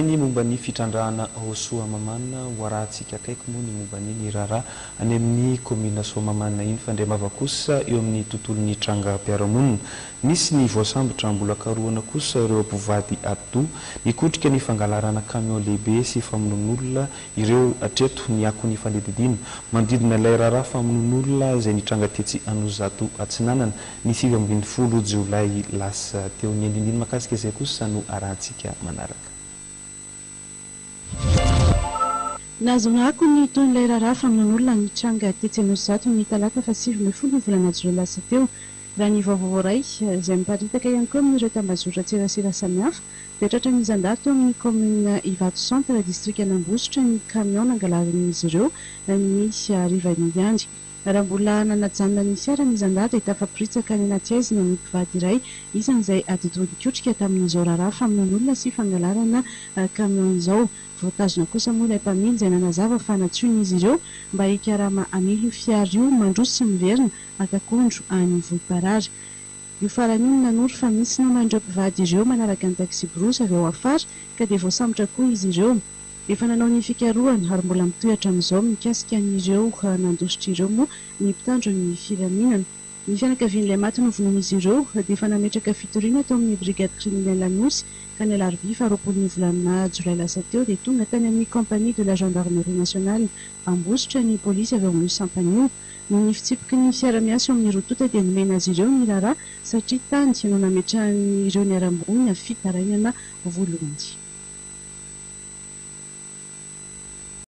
Ny momba ny fitrandrahana ao Soamahamanina, ho arahantsika akaiky moa ny momba an'iny raharaha any amin'ny kaominina Soamahamanina iny. Fandriam-bava kosa eo amin'ny tontolon'ny trangam-piarahamonina. Nisy ny voasambotra, mbola karohana kosa ireo mpivady atidoha nikotrika ny fangalarana camion lehibe sy famonoan'olona ireo hatreto. Ny akon'ny fanadihadiana manodidina ilay raharaha famonoan'olona izay nitranga tetsy Anosizato Atsinanana ny 19 jolay lasa teo. Ny andinindiny mahakasika izay kosa no arahantsika manaraka. Nahazoana ako ny tohin'ilay raharaha famonoan'olona nitranga tetsy Anosizato ny talata faha 19 ny volana jolay lasa teo. Raha ny vaovao voaray, izay miparitaka ihany koa amin'ireo tambazotran-tserasera samihafa, dia tratran'ny zandary teo amin'ny kaominina Ivato Centre, distrikan'Ambositra ny kamiao nangalarin'izy ireo ny harivan'iny ihany. Raha mbola nanajanona ny fiara ny zandary dia tafaporitsaka any anaty haizina ny mpivady iray isan'izay atidoha nikotrika tamin'izao raharaha famonoan'olona sy fangalarana kamiao izao. Voatazona kosa moa ilay mpamily izay nanazava fa nantsoin'izy ireo mba hikarama hamily io fiara io mandroso sy miverina haka akondro any Vohiparara. Io farany io no nanoro fa misy naman'ireo mpivady ireo manaraka ny taksiborosy avy ao afara ka dia voasambotra koa izy ireo. Efa nanao ny fikarohana ary mbola mitohy hatramin'izao mikasika an'ireo nandositra ireo moa ny mpitandro ny filaminana. Ny fianakavian'ilay maty novonoin'izy ireo dia efa nametraka fitoriana tao amin'ny Brigade Criminelle Anosy ka ny alarobia faharoapolo ny volana jolay lasa teo dia tonga tany amin'ny Compagnie de la Gendarmerie Nationale Ambositra ny polisy avy ao amin'io sampana io. Noho ny fitsipiky ny fiara-miasa eo amin'ny roa tonta dia nomena azy ireo ny raharaha satria tany no nametrahan'ireo niharam-boina fitarainana voalohany.